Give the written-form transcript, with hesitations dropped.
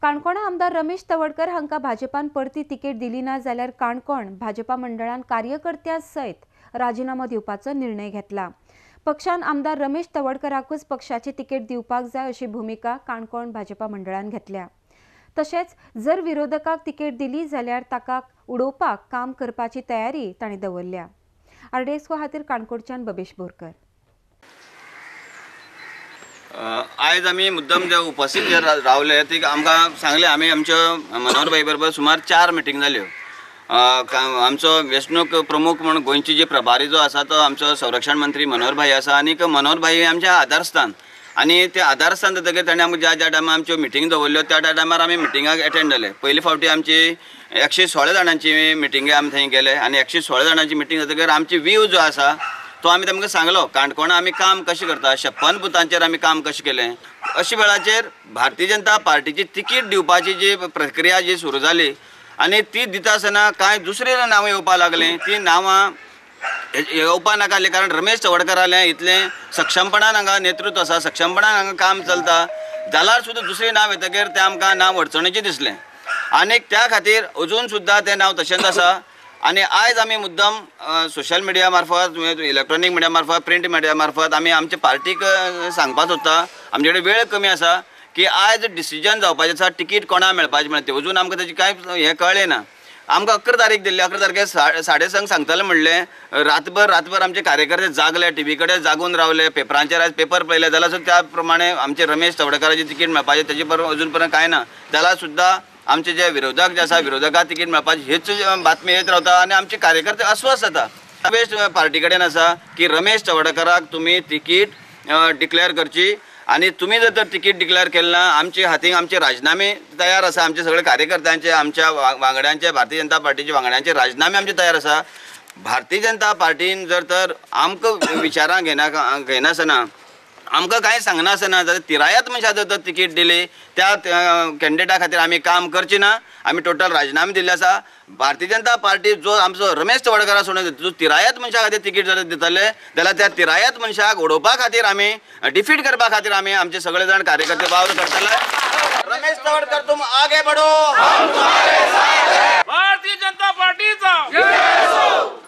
काणकोणा आमदार रमेश तवडकर हांकां भाजपान परती तिकेट दिली ना जाल्यार काणकोण भाजपा मंडळान कार्यकर्त्यां सयत राजिनामो दिवपाचो निर्णय घेतला। पक्षान आमदार रमेश तवडकराकूच पक्षाची तिकेट दिवपाक जाय अशी भूमिका काणकोण भाजपा मंडळान घेतल्या। तशेंच जर विरोधकाक तिकेट दिली जाल्यार ताका उडोवपाक काम करपाची तयारी तांणी दवरल्या। आरडीएक्स खातीर काणकोणच्यान बबेश बोरकर। आयज आमी मुद्दम जे उपस्थित जे रावले ते आमकां सांगले, आमी आमच्या मनोहर भाई बरोबर सुमार 4 मिटींग जाल्यो। आमचो वेंचणूक प्रमुख म्हूण गोंयची जी प्रभारी जो आसा तो आमचो संरक्षण मंत्री मनोहर भाई आसा आनी मनोहर भाई आमचें आधारस्थान आनी ते आधारस्थान जातकीर ताणें आमकां ज्या ज्या टायमार आमच्यो मिटींग दवरल्यो त्या त्या टायमार आमी मिटिंगाक एटेंड जाले। पयले फावटी आमची 116 जाणांची मिटिंगे आमी थंय गेले आनी 116 जाणांची मिटींग जातकीर आमची व्यू जो आसा तो आमी तांकां सांगलो। काणकोणा आमी काम कशें करता, 56 बुथांचेर आमी काम कशें केलें। अशे वेळाचेर भारतीय जनता पार्टीची तिकीट दिवपाची जी प्रक्रिया जी सुरू जाली आनी ती दिता आसतना कांय दुसरी नांवां येवपाक लागलीं, ती नांवां येवपा नाका आसलीं, कारण रमेश तवडकरालें इतलें सक्षमपणान हांगा नेतृत्व आसा, सक्षमपणान हांगा काम चलता जाल्यार सुद्दां दुसरें नांव येतकीर तें आमकां नांव अडचणीचें दिसलें आनी त्या खातीर अजून सुद्दां तें नांव तशेंच आसा। आनी आयज आमी मुद्दम सोशल मिडिया मार्फत, इलेक्ट्रॉनीक मिडिया मार्फत, प्रिंट मिडिया मार्फत आमी आमचे पार्टीक सांगपाक सोदता, आमचे कडेन वेळ कमी आसा की आयज डिसिजन जावपाचें आसा तिकीट कोणाक मेळपाचें म्हणटा तें अजून आमकां ताची कांय हें कळ्ळें ना। आमकां 11 तारीख दिल्ली, 11 तारखेर 6:30 सांगतलें म्हणलें। रातभर आमचे कार्यकर्ते जागले, टीव्ही कडेन जागून रावले, पेपरांचेर आयज पेपर पळयले जाल्यार सुद्दां त्या प्रमाणे आमचे रमेश तवडकराची तिकीट मेळपाचें तेजे बरोबर अजून पर्यंत कांय ना। जाल्यार सुद्दां आमचे जे विरोधक जे आसा विरोधकाक तिकीट मेळपाची हीच बातमी येत रावता आनी आमचे कार्यकर्ते अस्वस्थ जाता। रमेश पार्टी कडेन आसा की रमेश तवडकराक तुमी तिकीट डिक्लेअर करची आनी तुमी जर तर तिकीट डिक्लेअर केलें ना आमचे हातीन आमचे राजिनामे तयार आसा, आमचे सगळे कार्यकर्त्यांचे, आमच्या वांगड्यांचे, भारतीय जनता पार्टीचे वांगड्यांचे राजिनामे आमचे तयार आसा। भारतीय जनता पार्टीन जर तर आमकां विचारां घेनासतना, आमकां कांय सांगनासतना जर तिरायत मनशां जर तर तिकीट दिली त्या कॅन्डिडेटा खातीर आमी काम करची ना, आमी टोटल राजिनामे दिल्ले आसा। भारतीय जनता पार्टी जो आमचो रमेश तवडकरा सोडून जो तिरायत मनशा खातीर तिकीट जर दितले जाल्यार त्या तिरायत मनशाक उडोवपा खातीर आमी डिफीट करपा खातीर आमी आमचे सगळे जाण कार्यकर्ते वावर करतले। रमेश तवडकर तुम आगे बढ़ो, हम तुम्हारे साथ हैं। भारतीय जनता पार्टीचा जय हो।